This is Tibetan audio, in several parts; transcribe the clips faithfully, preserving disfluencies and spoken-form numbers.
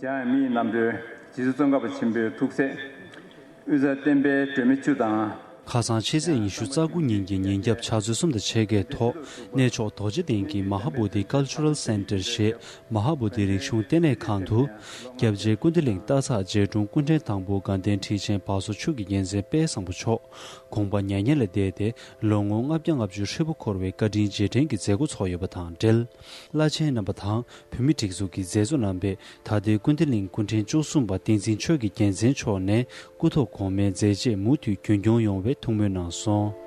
འཇམ་དབྱངས་མི་ཡི་རྣམ་གྲོལ། རྗེ་བཙུན་ཙོང་ཁ་པ་ཆེན་པོའི་ཐུགས་སྲས། དབུས་གཙང་བསྟན་པའི་སྒྲོན་མེ་བཅུ་དང་། ཁ་སང་ཕྱི་ཚེས་ཉི་ཤུ་རྩ་དགུ་ཉིན་གྱི་ཉིན་རྒྱབ་ཕྱག་ཚོད་གསུམ་དང་ཕྱེད་ཀའི་ཐོག་གནས་མཆོག་རྡོ་རྗེ་གདན་གྱི་མ་ཧཱ་བོ་དྷི་ཀལ་ཅུ་རལ་སེན་ཊར་ཞེས་མ་ཧཱ་བོ་དྷི་རིག་གཞུང་ལྟེ་གནས་ཁང་དུ། སྐྱབས་རྗེ་ཀུན་བདེ་གླིང་སྟག་ཚང་རྗེ་དྲུང་སྐུ་ཕྲེང་དང་པོ་དགའ་ལྡན་ཁྲི་ཆེན་བར་སོ་མཆོག་གི་རྒྱལ་མཚན་དཔལ་བཟང་པོ་མཆོག་དགོངས་པ་མྱ་ངན་ལས་འདས་ཏེ་ལོ་ངོ་ལྔ་བརྒྱ་ལྔ་བཅུ་ཧྲིལ་པོ་འཁོར་བའི་བཀའ་དྲིན་རྗེས་དྲན་གྱི་མཛད་སྒོ་ཚོགས་ཡོད་པ་དང་འབྲེལ། བླ་ཆེན་རྣམ་པ་དང་བོད་མིའི་སྒྲིག་འཛུགས་ཀྱི་མཛད་གཙོ་རྣམ་པས་ད་ལྟའི་ཀུན་བདེ་གླིང་སྐུ་ཕྲེང་བཅུ་གསུམ་པ་བསྟན་འཛིན་ཆོས་ཀྱི་རྒྱལ་མཚན་མཆོག་ནས་སྐུ་ཐོག་གོང་མའི་མཛད་རྗེས་མུ་མཐུད་རྒྱུན་སྐྱོང་ཡོང་བའི་ཐུགས་སྨོན་གནང་སོང་།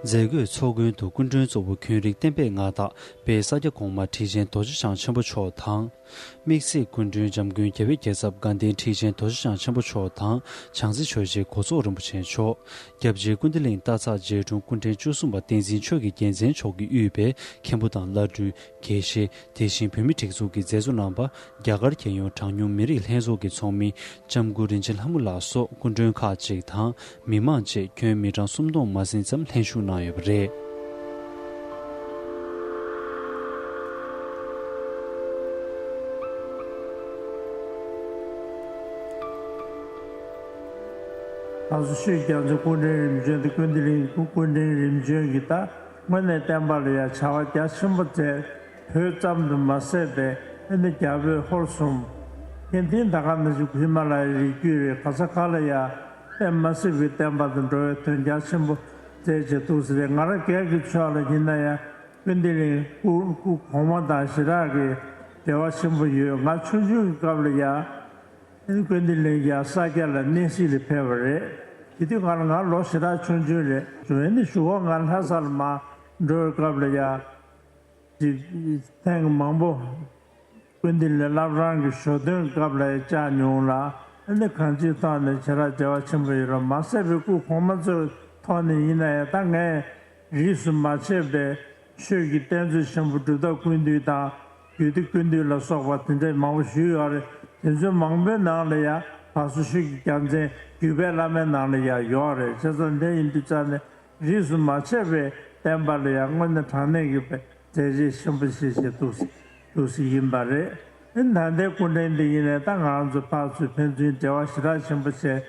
མཛད་སྒོའི་ཚོགས་མགོན་དུ་སྐུ་མགྲོན་གཙོ་བོ་ཁྱོན་རིག་བསྟན་པའི་མངའ་བདག་དཔལ་ས་སྐྱ་གོང་མ་ཁྲི་ཆེན་རྡོ་རྗེ་འཆང་ཆེན་པོ་མཆོག་དང་། དམིགས་བསལ་སྐུ་མགྲོན་འཇམ་མགོན་རྒྱལ་བའི་རྒྱལ་ཚབ་དགའ་ལྡན་ཁྲི་ཆེན་རྡོ་རྗེ་འཆང་ཆེན་པོ་མཆོག་དང་། བྱང་རྩེ་ཆོས་རྗེ་གོ་ཚོགས་རིན་པོ་ཆེ་མཆོག་སྐྱབས་རྗེ་ཀུན་བདེ་གླིང་སྟག་ཚང་རྗེ་དྲུང་སྐུ་ཕྲེང་བཅུ་གསུམ་པ་བསྟན་འཛིན་ཆོས་ཀྱི་རྒྱལ་མཚན་མཆོག་གིས་དབུས་པའི་མཁན་པོ་དང་བླ་སྤྲུལ་དགེ་བཤེས། དེ་བཞིན་བོད་མིའི་སྒྲིག་འཛུགས་ཀྱི་མཛད་གཙོ་རྣམ་པ། རྒྱ་གར་རྒྱལ་ཡོངས་གྲངས་ཉུང་མི་རིགས་ལྷན་ཚོགས་ཀྱི་ཚོགས་མི་ལྕམ་སྐུ་རིན་ཆེན་ལྷ་མོ་ལགས་སོགས་སྐུ་མགྲོན་ཁག་ཅིག་དང་། མི་མང་བཅས་ཁྱོན་མི་གྲངས་སུམ་སྟོང་མ་ཟིན་ཙམ་ལྷན་ཞུགས་གནང་ཡོད་པ་རེད། ད་གཟོད་ཆོས་རྒྱལ་མཚན་སྐུ་ཕྲེང་རིམ་བྱོན་དང་ཀུན་བདེ་གླིང་སྐུ་སྐུ་ཕྲེང་རིམ་བྱོན་གྱིས་ད་དངོས་གནས་བསྟན་པ་ལ་ཡང་བྱ་བ་རྒྱ་ཆེན་པོ་མཛད། བོད་ཙམ་དུ་མ་ཟད་པའི་ཨ་ནི་རྒྱ་བོད་ཧོར་གསུམ། ཨེ་འདི་ད་ག་ནང་བཞིན་ཧི་མ་ལ་ཡའི་རི་རྒྱུད་རེད། ག་ས་ག་ལ་ཡང་དཔེ་མ་སྲིད་པའི་བསྟན་པ་དང་འགྲོ་བའི་དོན་རྒྱ་ཆེན་པོ་མཛད་བྱས་འདུག་ཟེར་རེད། ང་རང་སྒེར་གྱི་ཕྱོགས་ལ་ཡིན་ན་ཡང་ཀུན་བདེ་གླིང་སྐུ་སྐུ་གོང་མ་དང་ཞེ་དྲག་གི་འབྲེལ་བ་ཆེན་པོ་ཡོད། ང་ཆུང་ཆུང་གི་སྐབས་ལ་ཡང་ཀུན་བདེ་གླིང་ཡང་ས་སྐྱ་ལ་གནས་གཟིགས་ལ་ཕེབས་པ་རེད། དེ་དུས་ང་ང་ལོ་ཞེ་དྲག་ཆུང་ཆུང་རེད། ཨེ་ནི་གཞུག་གུ་ང་ལྷ་ས་ལ་མར་འགྲོ་བའི་སྐབས་ལ་ཡང་ཅིག་ཐེངས་མང་པོ་ཀུན་བདེ་གླིང་བླ་བྲང་གི་ཞོ་སྟོན་སྐབས་ལ་ཡང་བཅར་མྱོང་ལ། ཨེ་ནི་གང་ཅིའི་ཐོག་ནས་ཞེ་དྲག་འབྲེལ་བ་ཆེན་པོ་ཡོད་རེད། མ་ཟད་པའི་སྐུ་གོང་མ་ཚོའི་ཐོག་ནས་ཡིན་ན་ཡང་ད་ངས་རིས་སུ་མ་ཆད་པའི་ཆོས་ཀྱི་བསྟན་མཛོད་ཆེན་པོ་གྲུབ་མཐའ་ཀུན་འདུས་དང་རྒྱུད་སྡེ་ཀུན་འདུས་ལ་སོགས་པ་དེ་འདྲའི་མང་པོ་ཞིག་ཡོད་རེད། དེ་ཚོའི་མང་པོའི་ནང་ལ་ཡང་བར་སོ་ཆོས་ཀྱི་རྒྱལ་མཚན་བརྒྱུད་པའི་བླ་མའི་ནང་ལ་ཡང་ཡོད་རེད། བྱས་ཙང་འདི་ཡིན་དུས་ཙང་ནས་རིས་སུ་མ་ཆད་པའི་བསྟན་པ་ལ་ཡང་དངོས་གནས་དྲང་གནས་ཀྱི་མཛད་རྗེས་ཆེན་པོ་ཞིག་བཞག་འདུག་འདུག་སེ་ཡིན་པ་རེད། ཨེ་ད་ལྟའི་སྐུ་ཕྲེང་འདི་ཡིན་ནའི་ད་ང་རང་ཚོ་ཕར་ཚུར་ཕན་ཚུན་འབྲེལ་བ་ཞེ་དྲག་ཆེན་པོ་བྱས།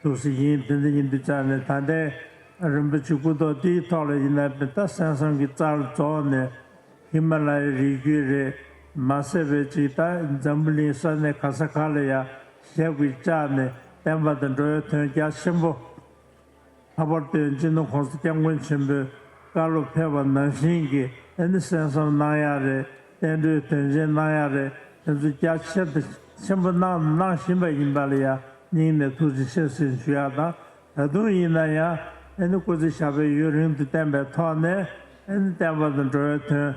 འདུག་སེ་ཡིན། དེ་འདྲ་ཡིན་དུས་ཙང་ནས་ད་ལྟའི་རིན་པོ་ཆེ་སྐུ་ཐོག་འདིའི་ཐོག་ལ་ཡིན་ན་ད་གསན་བསམ་གྱི་རྩལ་རྫོགས་ནས་ཧི་མ་ལ་ཡའི་རི་རྒྱུད་རེད། མ་ཟད་པའི་ཅིག་ད་འཛམ་བུ་གླིང་ས་གནས་ག་ས་ག་ལ་ཡང་ཞབས་ཀྱིས་བཅགས་ནས་བསྟན་པ་དང་འགྲོ་བའི་དོན་རྒྱ་ཆེན་པོ། ལྷག་པར་དུ་སྤྱི་ནོར་༸གོང་ས་༸སྐྱབས་མགོན་ཆེན་པོས་བཀའ་སློབ་ཕེབས་པ་ནང་བཞིན་གྱི་ཨ་ནི་གསན་བསམ་གནང་ཡག་རེད། བསྟན་འགྲོའི་དོན་ཆེན་གནང་ཡག་རེད། དེ་ཚོ་རྒྱ་ཆེ་ཆེན་པོ་གནང་གནང་བཞིན་པ་ཡིན་པ་ལ་ཡང་སྙིང་ནས་ཐུགས་རྗེ་ཆེ་ཟེར་ཞུ་ཡག་དང་། ད་དུང་ཡིན་ན་ཡང་ཨ་ནི་སྐུ་ཚེ་ཞབས་པད་ཡུན་རིང་དུ་བརྟན་པའི་ཐོག་ནས་ཨ་ནི་བསྟན་པ་དང་འགྲོ་བའི་དོན་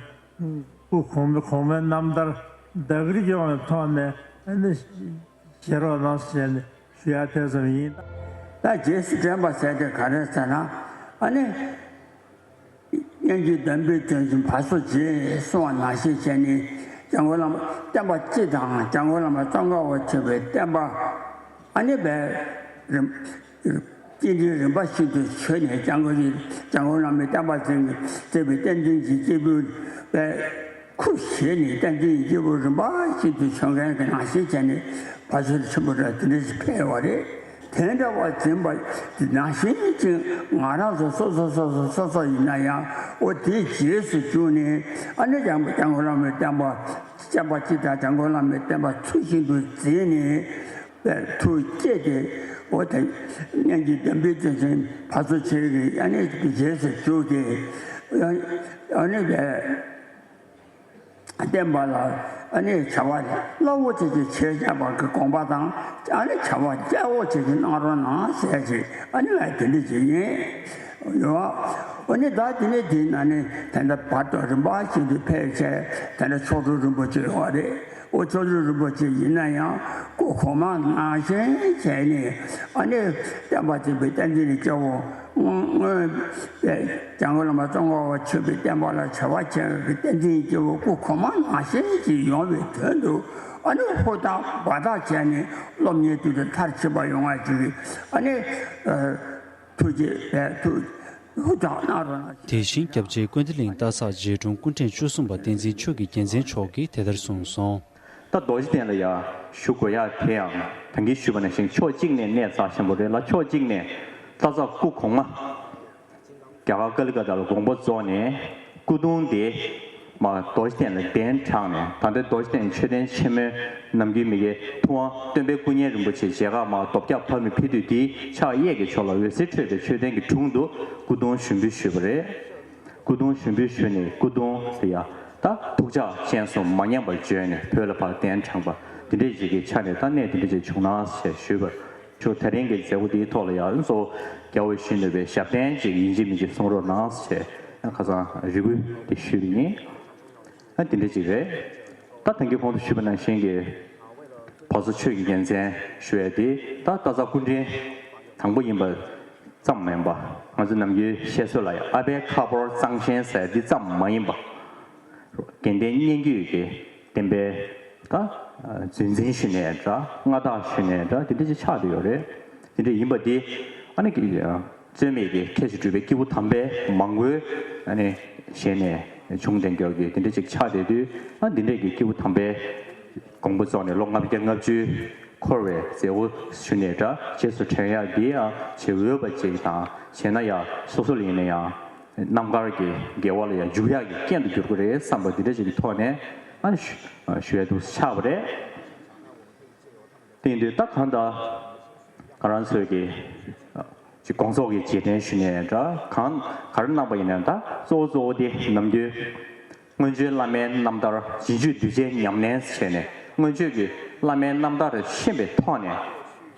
སྐུ་གོང་མའི་གོང་མའི་རྣམ་ཐར་བདག་གིར་སྐྱོང་བའི་ཐོག་ནས་ཨ་ནི་བཞེས་རོགས་གནང་ཞེས་ནས་ཞུ་ཡག་དེ་ཙམ་ཡིན། ད་རྗེས་སུ་དྲན་པ་ཟེར་དེ་ག་རེ་ཟེར་ན། ཨ་ནི། སྙན་བརྒྱུད་འདམ་བུའི་དོན་བཞིན་བར་སོ་བྱེད་གསུང་བ་ནང་བཞིན་བྱས་ནས་འཇམ་མགོན་བླ་མ་བསྟན་པ་སྤྱི་དང་འཇམ་མགོན་བླ་མ་ཙོང་ཁ་པ་ཆེན་པོའི་བསྟན་པ་ཨ་ནི་བས་རིམ་སྤྱི་འགྲོའི་རིམ་པ་བཞིན་དུ་བྱོན་ནས་འཇམ་མགོན་འཇམ་མགོན་བླ་མའི་བསྟན་པ་འཛིན་མཛད་པའི་བསྟན་འཛིན་གྱི་སྐྱེས་བུ་བས་ཁུར་བཞེས་ནས་བསྟན་འཛིན་གྱི་སྐྱེས་བུ་རིམ་པ་བཞིན་དུ་བྱོན་མཁན་གྱི་ནང་བཞིན་བྱས་ནས་བར་སོ་ཆེན་པོ་འདྲ་དེ་འདྲ་ཞིག་ཕེབས་པ་རེད། དེ་འདྲ་བ་འཛིན་པ་ནང་བཞིན་ཅིག་ང་རང་ཚོ་སོ་སོ་སོ་སོ་སོ་སོ་ཡིན་ན་ཡང་འོ་དེའི་རྗེས་སུ་འཇུག་ནས་ཨ་ནི་འཇམ་འཇམ་མགོན་བླ་མའི་བསྟན་པ་བསྟན་པ་སྤྱི་དང་འཇམ་མགོན་བླ་མའི་བསྟན་པ་ཚུལ་བཞིན་དུ་འཛིན་ནས་པའི་ཐུགས་བསྐྱེད་དེ་འོ་དེ་སྙན་བརྒྱུད་འདམ་བུའི་དོན་ཆེན་བར་སོ་ཆེ་གི་ཨ་ནི་རྗེས་སུ་འཇུག་སྟེ་ཨ་ནི་པའི། བསྟན་པ་ལ་ཨ་ནི་བྱ་བ་སླ་བོ་ཅིག་གིས་བྱེད་བྱ་བ་གི་དགོངས་པ་དང་ཨ་ནི་བྱ་བ་རྒྱ་བོ་ཅིག་གིས་གནང་རོགས་གནང་ཟེར་ཅིག་ཨ་ནི་ང་དེ་འདྲ་ཅིག་ཡིན། ཡོད། ཨ་ནི་ད་དེ་ནས་དེའི་ནང་ནས་དེ་འདྲ་བར་དུ་རིམ་པ་བཞིན་དུ་ཕེབས་བྱས་དེ་འདྲ་མཆོག་སྤྲུལ་རིན་པོ་ཆེ་ཡོད་རེད། ཨོ་མཆོག་སྤྲུལ་རིན་པོ་ཆེ་ཡིན་ན་ཡང་སྐུ་གོང་མ་ནང་བཞིན་བྱས་ནས་ཨ་ནི་བསྟན་པ་འཛིན་པའི་བསྟན་འཛིན་གྱི་སྐྱེ་བོ་སྔོན་སྔོན་པའི་འཇམ་མགོན་བླ་མ་ཙོང་ཁ་པ་ཆེན་པོའི་བསྟན་པ་ལ་བྱ་བ་བྱེད་པའི་བསྟན་འཛིན་སྐྱེ་བོ་སྐུ་གོང་མ་ནང་བཞིན་གྱི་ཡོང་བའི་དོན་དུ་ཨ་ནི་ཧུར་ཐག་འབད་ཐག་བྱས་ནས་སློབ་གཉེར་དུས་དུ་མཐར་ཕྱིན་པ་ཡོང་བ་ཅིག་ཨ་ནི། ཐུགས་རྗེ་ཆེ། ཐུགས་ཧུར་ཐག་གནང་རོགས་གནང་། དེ་བཞིན་སྐྱབས་རྗེ་ཀུན་བདེ་གླིང་སྟག་ཚང་རྗེ་དྲུང་སྐུ་ཕྲེང་བཅུ་གསུམ་པ་བསྟན་འཛིན་ཆོས་ཀྱི་རྒྱལ་མཚན་མཆོག་གིས་དེ་ལྟར་གསུངས་སོང་། ད་རྡོ་རྗེ་གདན་ལ་ཡར་བཞུགས་དགོས་ཡག་དེ་ཡང་ད་གིན་ཞུས་པ་ནང་བཞིན་ཕྱོགས་གཅིག་ནས་གནད་འཛིན་ཆེན་པོ་རེད་ལ། ཕྱོགས་གཅིག་ནས་སྟག་ཚང་སྐུ་གོང་མ་རྒྱ་གར་ཀ་ལི་ཀ་ཏ་ལ་དགོངས་པ་རྫོགས་ནས་སྐུ་གདུང་དེ་མར་རྡོ་རྗེ་གདན་ལ་གདན་དྲངས་ནས། ད་ལྟའི་རྡོ་རྗེ་གདན་མཆོད་རྟེན་ཆེན་མོའི་ནམ་རྒྱུན་མི་དགེ་ཐུབ་དབང་སྟོན་པའི་སྐུ་བརྙན་རིན་པོ་ཆེ་མཇལ་ཁ་མར་རྡོ་བརྒྱབ་ཕབ་ནས་ཕུལ་དུས། དེའི་ཕྱག་གཡས་ཀྱི་ཕྱོགས་ལ་འོད་ཟེར་འཕྲོས་པའི་མཆོད་རྟེན་གྱི་དྲུང་དུ་སྐུ་གདུང་ཞུགས་འབུལ་ཞུས་པ་རེད། སྐུ་གདུང་ཞུགས་འབུལ་ཞུས་ནས་སྐུ་གདུང་དེ་ཡང་ད་ཐུགས་ཕྱག་སྤྱན་གསུམ་མ་ཉམས་པར་བརྗོད་ནས་བོད་ལ་ཕར་གདན་དྲངས་པ་འདི་འདྲའི་ཞིག་གི་ཆ་ནས་ད་གནད་འདི་འདྲ་ཞིག་བྱུང་ན་ཞེས་ཞུས་པར། ཆོས་དེ་རིང་གི་མཛད་སྒོ་འདིའི་ཐོག་ལ་ཡང་གཙོ་བོ་རྒྱལ་བ་ཡིད་བཞིན་ནོར་བུའི་ཞབས་བརྟན་ཅིག་ཡིན་གཅིག་མིན་གཅིག་གསུང་རོགས་གནང་ཞེས་ཁ་སང་རེ་སྐུལ་དེ་ཞུས་པ་ཡིན། ཨ་དེ་འདྲ་ཅིག་རེད། ད་ད་གིན་གོང་དུ་ཞུས་པ་ནང་བཞིན་གྱི་བར་དོ་ཆོས་ཀྱི་རྒྱལ་མཚན་ཞུ་ཡ་དེ་ད་སྟག་ཚང་སྐུ་ཕྲེང་དང་པོ་ཡིན་པ་ཙམ་མིན་པ། ང་ཚོ་ནམ་རྒྱུན་བཤད་སྲོལ་ལ་ཡང་ཨ་ཕའི་ཁ་ཕོར་གཙང་ཆེན་ཟེར་འདི་ཙམ་མ་ཡིན་པ། དགེ་ལྡན་སྙན་བརྒྱུད་ཀྱི་བསྟན་པའི་ད་རྫུན་འཛིན་ཞུས་ནའི་འདྲ། མངའ་བདག་ཞུས་ནའི་འདྲ། དེ་འདྲ་ཅིག་ཆགས་བསྡད་ཡོད་རེད། དེ་འདྲ་ཡིན་པ་འདི་ཨ་ནི་རྩོད་མེད་ཀྱི་ཁྱད་ཆོས་གྲུབ་པའི་སྐྱེས་བུ་དམ་པའི་མང་པོའི་ཨ་ནི་ཞལ་ནས་བྱུང་བསྡད་ཡོད་ཀྱི་དེ་འདྲ་ཅིག་ཆགས་བསྡད་དུས། ཨ་འདི་འདྲ་གི་སྐྱེས་བུ་དམ་པའི་དགོངས་པ་རྫོགས་ནས་ལོ་ལྔ་བརྒྱ་ལྔ་བཅུ་འཁོར་བའི་མཛད་སྒོ་ཞུས་ནའི་འདྲ། རྗེས་སུ་དྲན་ཡག་འདི་ཡང་བྱེད་འོས་པ་ཅིག་དང་། བྱས་ན་ཡང་སོ་སོ་ལ་ཡིན་ན་ཡང་རྣམ་དཀར་གྱི་དགེ་བ་ལ་ཡང་འཇུག་ཡག་གི་རྐྱེན་དུ་འགྱུར་གྱི་རེད་བསམ་པ་འདི་འདྲ་ཅིག་གི་ཐོག་ནས་ཨ་ནི་ཞུ་ཞུ་ཡ་འདུག་ཆགས་པ་རེད། དེ་ཡིན་དུས་ད་གང་ལྟར་ང་རང་ཚོས་ཀྱི་ཅིག་དགོངས་རྫོགས་ཀྱི་རྗེས་དྲན་ཞུས་ནའི་འདྲ། གང་ག་རེ་གནང་པ་ཡིན་ནའང་ད་གཙོ་བོ་གཙོ་བོ་དེ་ནམ་རྒྱུན་སྔོན་བྱོན་བླ་མའི་རྣམ་ཐར། རྗེས་འཇུག་གདུལ་བྱའི་ཉམས་ལེན་བྱས་ནས། སྔོན་བྱོན་གྱི་བླ་མའི་རྣམ་ཐར་ཤེས་པའི་ཐོག་ནས།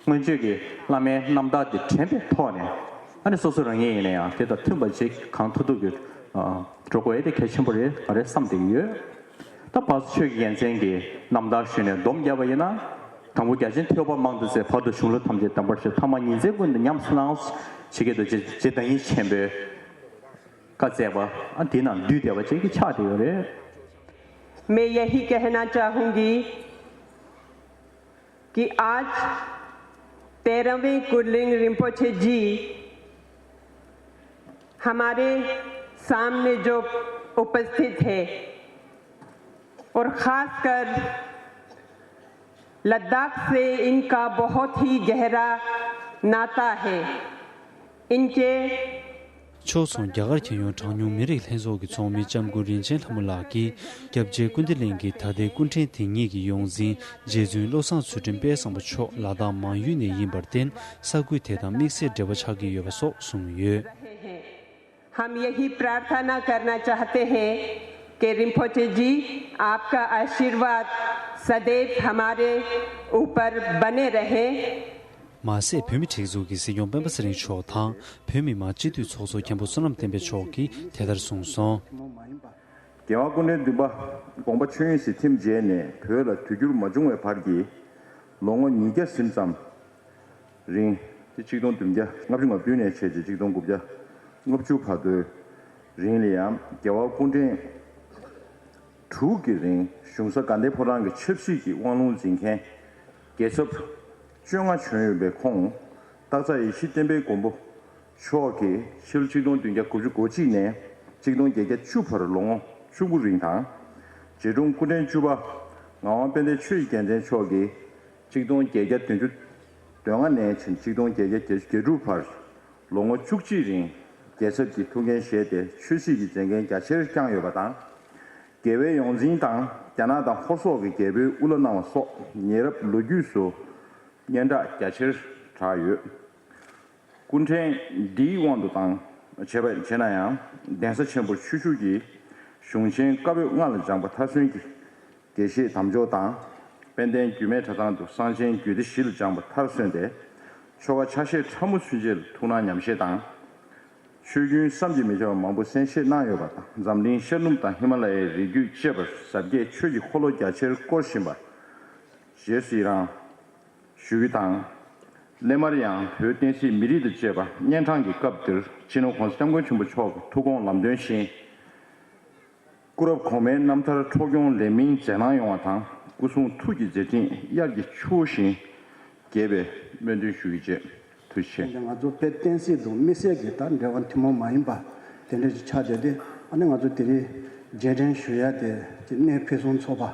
སྔོན་བྱོན་གྱི་བླ་མའི་རྣམ་ཐར་དེ་དྲན་པའི་ཐོག་ནས། ཨ་ནི་སོ་སོ་རང་ཉིད་ཡིན་ན་ཡང་དེ་དང་མཐུན་པ་ཅིག་གང་ཐུབ་ཐུབ་ཀྱིས་འགྲོ་དགོས་ཡ་དེ་གལ་ཆེན་པོ་རེད། ང་རེ་བསམ་བསྡད་ཀྱི་ཡོད། ད་བར་དོ་ཆོས་ཀྱི་རྒྱལ་མཚན་གྱི་རྣམ་ཐར་ཞུས་ནས་སྡོམ་བརྒྱབ་པ་ཡིན་ན། དང་པོ་རྒྱ་ཆེན་ཐོས་པ་མང་དུ་བཙལ། བར་དུ་གཞུང་ལུགས་ཐམས་ཅད་གདམས་པར་ཤོག་ཐ་མ་ཉིན་མཚན་ཀུན་ཏུ་ཉམས་སུ་བླང་། ཇི་སྐད་དུ་རྗེ་རྗེ་བདག་ཉིད་ཆེན་པོས་བཀའ་སྩལ་པ། ཨ་འདི་ནང་འདུས་བསྡད་པ་ཅིག་གི་ཆགས་བསྡད་ཡོད་རེད། मैं यही कहना चाहूँगी कि आज तेरहवें कुरलिंग रिम्पोछे जी हमारे सामने जो उपस्थित है और खासकर लद्दाख से इनका बहुत ही गहरा नाता है। इनके ཕྱོགས་མཚུངས་རྒྱ་གར་རྒྱལ་ཡོངས་གྲངས་ཉུང་མི་རིགས་ལྷན་ཚོགས་ཀྱི་ཚོགས་མི་ལྕམ་སྐུ་རིན་ཆེན་ལྷ་མོ་ལགས་ཀྱིས་སྐྱབས་རྗེ་ཀུན་བདེ་གླིང་གི་ད་ལྟའི་སྐུ་ཕྲེང་དེ་ཉིད་ཀྱི་ཡོངས་འཛིན་རྗེ་བཙུན་བློ་བཟང་ཚུལ་ཁྲིམས་དཔལ་བཟང་པོ་མཆོག་ལ་དྭགས་མང་ཡུལ་ནས་ཡིན་པར་བརྟེན། ས་ཁུལ་དེ་དང་དམིགས་བསལ་འབྲེལ་བ་ཆགས་ཀྱི་ཡོད་པ་སོགས་གསུངས་ཡོད། हम यही प्रार्थना करना चाहते हैं कि रिम्पोछे जी आपका आशीर्वाद सदैव हमारे ऊपर बने रहे। མ་ཟད་བོད་མི་སྒྲིག་འཛུགས་ཀྱི་སྲིད་སྐྱོང་སྤེན་པ་ཚེ་རིང་མཆོག་དང་བོད་མི་མང་སྤྱི་འཐུས་ཚོགས་གཙོ་མཁན་པོ་བསོད་ནམས་བསྟན་འཕེལ་མཆོག་གིས་དེ་ལྟར་གསུངས་སོང་། རྒྱལ་བ་སྐུ་ཕྲེང་བདུན་པ་དགོངས་པ་ཆོས་དབྱིངས་སུ་ཐིམ་རྗེས་ནས་བོད་ལ་དུས་འགྱུར་མ་བྱུང་བའི་བར་གྱི་ལོ་ངོ་ཉིས་བརྒྱ་ཟིན་ཙམ་རིང་། དེ་ཆིག་སྟོང་བདུན་བརྒྱ་ལྔ་བཅུ་ང་བདུན་ནས་བྱས་རྗེས་ཆིག་སྟོང་དགུ་བརྒྱ་ལྔ་བཅུ་བར་དུའི་རིང་ལ་ཡང་རྒྱལ་བ་སྐུ་ཕྲེང་དྲུག་གི་རིང་གཞུང་ས་དགའ་ལྡན་ཕོ་བྲང་གི་ཆབ་སྲིད་ཀྱི་དབང་ལུང་འཛིན་མཁན་རྒྱལ་ཚབ་བཅོ་ལྔ་བྱོན་ཡོད་པའི་ཁོངས། སྟག་ཚང་ཡེ་ཤེས་བསྟན་པའི་མགོན་པོ་མཆོག་གིས་ཕྱི་ལོ་ཆིག་སྟོང་བདུན་བརྒྱ་དགུ་བཅུ་གོ་གཅིག་ནས་ཆིག་སྟོང་བརྒྱད་བརྒྱ་བཅུ་བར་ལོ་ངོ་བཅུ་དགུ་རིང་དང་། རྗེ་དྲུང་སྐུ་ཕྲེང་བཅུ་པ་ངག་དབང་དཔལ་ལྡན་ཆོས་ཀྱི་རྒྱལ་མཚན་མཆོག་གིས་ཆིག་སྟོང་བརྒྱད་བརྒྱ་བདུན་ཅུ་དོན་ལྔ་ནས་ཕྱིན་ཆིག་སྟོང་བརྒྱད་བརྒྱ་བརྒྱད་ཅུ་གྱ་དྲུག་བར་ལོ་ངོ་བཅུ་གཅིག་རིང་རྒྱལ་ཚབ་ཀྱི་ཐུགས་འགན་བཞེས་ཏེ་ཆོས་སྲིད་ཀྱི་མཛད་འགན་རྒྱ་ཆེར་བསྐྱངས་ཡོད་པ་དང་། རྒྱལ་བའི་ཡོངས་འཛིན་དང་རྒྱ་ནག་དང་ཧོར་སོག་གི་རྒྱལ་པོའི་དབུ་བླ་གནང་བ་སོགས་ཉེ་རབས་ལོ་རྒྱུས་སུ་སྙན་གྲགས་རྒྱ་ཆེར་གྲགས་ཡོད། སྐུ་ཕྲེང་འདིའི་དབང་དུ་བཏང་བྱས་པ་བྱས་ན་ཡང་གདན་ས་ཆེན་པོར་ཆོས་ཞུགས་ཀྱི་གཞུང་ཆེན་བཀའ་པོད་ལྔ་ལ་སྦྱངས་པ་མཐར་སོན་གྱི་དགེ་བཤེས་དམ་འཇོག་དང་། དཔལ་ལྡན་རྒྱུད་སྨད་གྲྭ་ཚང་དུ་གསང་ཆེན་རྒྱུད་སྡེ་བཞི་ལ་སྦྱངས་པ་མཐར་སོན་ཏེ། ཆོ་ག་ཕྱག་བཞེས་ཁྲ་མོ་ཚུན་ཆད་ལ་ཐུགས་སྣང་ཉམས་བཞེས་དང་། ཆོས་རྒྱུན་བསམ་གྱིས་མི་ཁྱབ་པ་མང་པོ་གསན་བཞེས་གནང་ཡོད་པ་དང་། འཛམ་གླིང་ཤར་ནུབ་དང་ཧི་མ་ལ་ཡའི་རི་རྒྱུད་བཅས་པར་ཟབ་རྒྱས་ཆོས་ཀྱི་འཁོར་ལོ་རྒྱ་ཆེར་བསྐོར་བཞིན་པ། རྗེས་སུ་ཡི་རང་ཞུ་རྒྱུ་དང་། སླད་མར་ཡང་བོད་བསྟན་སྲིད་མི་རིགས་དང་བཅས་པ་གཉན་འཕྲང་གི་སྐབས་འདིར་སྤྱི་ནོར་༸གོང་ས་༸སྐྱབས་མགོན་ཆེན་པོ་མཆོག་གི་ཐུགས་དགོངས་ལམ་སྟོན་བཞིན། སྐུ་རབས་གོང་མའི་རྣམ་ཐར་འཕྲོ་སྐྱོང་ལེགས་སྨིན་མཛད་གནང་ཡོང་བ་དང་། སྐུ་གསུང་ཐུགས་ཀྱི་མཛད་འཕྲིན་དབྱར་གྱི་ཆུ་བོ་བཞིན་རྒྱས་པའི་སྨོན་འདུན་ཞུ་ཡི་བཅས། ཐུགས་རྗེ་ཆེ། ང་ཚོ་དཔལ་བསྟན་སྲིད་དང་དམིགས་བསལ་གྱི་ད་འབྲེལ་བ་ཐུན་མོང་མ་ཡིན་པ་དེ་འདྲ་ཞིག་ཆགས་བསྡད་དེ། ཨ་ནི་ང་ཚོ་དེ་རིང་རྗེས་དྲན་ཞུ་ཡ་དེ་ཅིག་གནས་ཕུན་སུམ་ཚོགས་པ།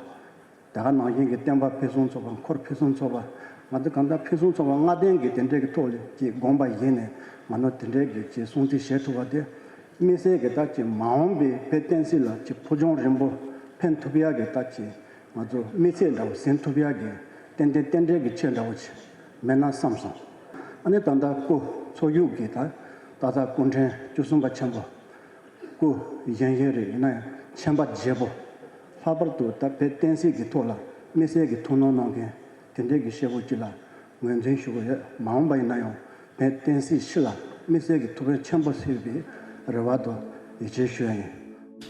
དེ་ག་ནང་བཞིན་གྱི་བསྟན་པ་ཕུན་སུམ་ཚོགས་པ། འཁོར་ཕུན་སུམ་ཚོགས་པ། ང་ཚོ་གང་ལྟར་ཕུན་སུམ་ཚོགས་པ་ལྔ་ལྡན་གྱི་དེ་འདྲའི་གི་ཐོག་ལ་ཅིག་དགོངས་པ་བཞེས་ནས་ང་ཚོ་དེ་འདྲའི་གི་ཅིག་སྲུང་བརྩི་བྱེད་ཐུབ་པ་དེ། དམིགས་བསལ་གྱི་ད་ཅིག་མ་འོངས་པའི་དཔལ་བསྟན་སྲིད་ལ་ཅིག་ཕུགས་རྒྱང་རིང་པོ་ཕན་ཐུབ་ཡ་གི་ད་ཅིག་ང་ཚོ་དམིགས་ཚད་འདྲ་བོ་ཟིན་ཐུབ་ཡ་གི་ཏན་ཏན་རྟེན་འབྲེལ་གྱི་ཆེད་འདྲ་བོ་ཅིག་མེད་ན་བསམ་སོང་། ཨ་ནི་ད་ལྟ་སྐུ་འཚོ་བཞུགས་ཀྱི་ད་ད་ལྟ་སྐུ་ཕྲེང་བཅུ་གསུམ་པ་ཆེན་པོ། སྐུ་གཞོན་གཞོན་རེད། ཡིན་ན་ཡང་ཁྱད་པར་རྒྱས་པོ། ལྷག་པར་དུ་ད་དཔལ་བསྟན་སྲིད་ཀྱི་ཐོག་ལ་དམིགས་བསལ་གྱི་ཐུགས་སྣང་གནང་མཁན་དེ་འདྲའི་གི་སྐྱེས་བུ་གཅིག་ལ་ངོས་འཛིན་ཞུ་གི་ཡོད། མ་འོངས་པ་ཡིན་ན་ཡང་དཔལ་བསྟན་སྲིད་སྤྱི་ལ་དམིགས་བསལ་གྱི་ཐུགས་ཕན་ཆེན་པོ་གསོས་པའི་རེ་བ་དང་ཡིད་ཆེས་ཞུ་ཡ་ཡིན།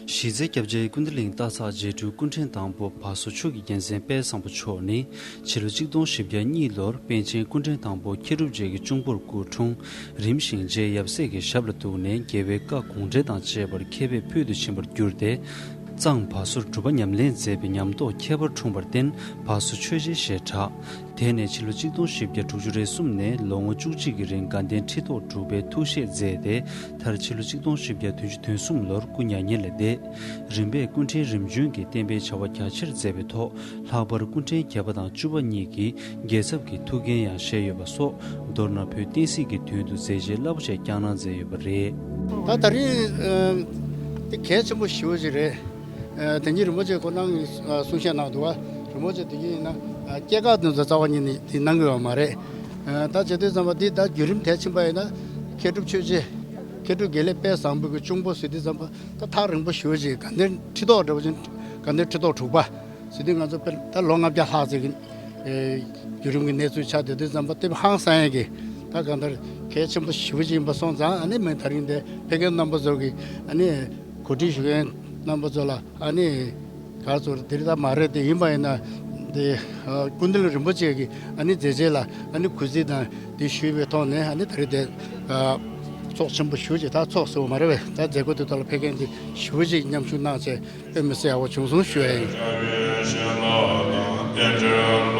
གཞིས་རྩེ་སྐྱབས་རྗེ་ཀུན་བདེ་གླིང་སྟག་ཚང་རྗེ་སྤྲུལ་སྐུ་ཕྲེང་དང་པོ་བ་སོ་ཆོས་ཀྱི་རྒྱལ་མཚན་དཔལ་བཟང་པོ་མཆོག་ནི། ཕྱི་ལོ་གཅིག་སྟོང་བཞི་བརྒྱ་གཉིས་ལོར་པཎ་ཆེན་སྐུ་ཕྲེང་དང་པོ་མཁས་གྲུབ་རྗེ་གི་གཅུང་པོར་སྐུ་འཁྲུངས། རིམ་བཞིན་རྗེ་ཡབ་སྲས་ཀྱི་ཞབས་ལ་གཏུགས་ནས་རྒྱལ་བའི་བཀའ་དགོངས་འགྲེལ་དང་བཅས་པར་མཁས་པས་ཕུལ་དུ་ཕྱིན་པར་གྱུར་ཏེ། གཙང་བ་སོར་སྒྲུབ་པ་ཉམས་ལེན་མཛད་པའི་ཉམས་རྟོགས་ཁྱད་པར་འཁྲུངས་པར་བརྟེན་བ་སོ་ཆོས་རྗེ་ཞེས་གྲགས། དེ་ནས་ཕྱི་ལོ་གཅིག་སྟོང་བཞི་བརྒྱ་དྲུག་ཅུ་རེ་གསུམ་ནས་ལོ་ངོ་བཅུ་གཅིག་གི་རིང་དགའ་ལྡན་ཁྲི་ཐོག་སྒྲུབ་པའི་ཐུགས་བཞེད་མཛད་དེ། མཐར་ཕྱི་ལོ་གཅིག་སྟོང་བཞི་བརྒྱ་བདུན་ཅུ་དོན་གསུམ་ལོར་སྐུ་མྱ་ངན་ལས་འདས། རིམ་པས་སྐུ་ཕྲེང་རིམ་བྱོན་གྱིས་བསྟན་པའི་བྱ་བ་རྒྱ་ཆེར་མཛད་པའི་ཐོག་ལྷག་པར་སྐུ་ཕྲེང་བརྒྱད་པ་དང་བཅུ་པ་གཉིས་ཀྱིས་རྒྱལ་ཚབ་ཀྱི་ཐུགས་འགན་ཡང་བཞེས་ཡོད་པ་སོགས། མདོར་ན་བོད་བསྟན་སྲིད་ཀྱི་དོན་དུ་མཛད་རྗེས་རླབས་པོ་ཆེ་བསྐྱངས་གནང་མཛད་ཡོད་པ་རེད། ད་ད་རིང་ཨ་དེ་གལ་ཆེན་པོ་ཞེ་པོ་ཅིག་རེད། ཨ་དེ་ཉིད་རིན་པོ་ཆེ་ཁོ་རང་གིས་ཨ་གསུང་བཤད་གནང་འདུག་བ། རིན་པོ་ཆེ་དེ་གིས་ཡིན་ན་ཨ་སྐྱེས་སྐར་དེ་ཚོ་རྩ་བ་ཉིད་ནས་དེ་གནང་གི་ཡོད་མ་རེད། ཨ་ད་བྱེད་དུས་ཙམ་པ་འདི་ད་བརྒྱུད་རིམ་དེ་ཕྱིན་པ་ཡིན་ན་མཁས་གྲུབ་ཆོས་རྗེ་མཁས་གྲུབ་དགེ་ལེགས་དཔལ་བཟང་པོ་གི་གཅུང་པོ་ཟེར་དུས་ཙམ་པ་ད་ཐག་རིང་པོ་ཞེ་པོ་ཅིག་དགའ་ལྡན་ཁྲི་ཐོག་འདྲ་པོ་ཅིག་དགའ་ལྡན་ཁྲི་ཐོག་དྲུག་པ་ཟེར་དུས་ང་ཚོ་དཔེར་ད་ལོ་ལྔ་བརྒྱ་ལྷག་ཙམ་གྱི་ཨེ་བརྒྱུད་རིམ་གྱི་གནས་ཚུལ་ཆགས་བསྡད་དུས་ཙམ་པ་དེ་ཧང་སང་ཡས་ཀྱི་ད་གང་ལྟར་གལ་ཆེན་པོ་ཞེ་པོ་ཅིག་ཡིན་པ་སོང་ཙང་། ཨ་ནི་མི་ད་རིང་འདི་ཕེབས་མཁན་རྣམ་པ་ཚོ་གི་ཨ་ནི་གོ་སྒྲིག་ཞུ་མཁན་རྣམ་པ་ཚོ་ལ་ཨ་ནི་ག་ཚོད་དེ་རིང་ད་མ་རེད་དེ། ཡིན་པ་ཡིན་ན་དེ་ཨ་སྐུ་མདུན་རིན་པོ་ཆེ་གི་ཨ་ནི་མཛད་རྗེས་ལ་ཨ་ནི་གུས་བརྩི་དང་དེ་ཞུས་པའི་ཐོག་ནས། ཨ་ནི་ད་རེས་དེ་ཨ་ཚོགས་ཆེན་པོ་ཞེ་པོ་ཅིག་ད་ཚོགས་ཟེར་བ་མ་རེད་པས། ད་མཛད་སྒོ་དེ་ཐོག་ལ་ཕེབས་མཁན་དེ་ཞེ་པོ་ཅིག་མཉམ་ཞུགས་གནང་བྱས་དཔེ་མི་སྲིད་ཡག་པོ་བྱུང་སོང་ཞུ་ཡ་ཡིན།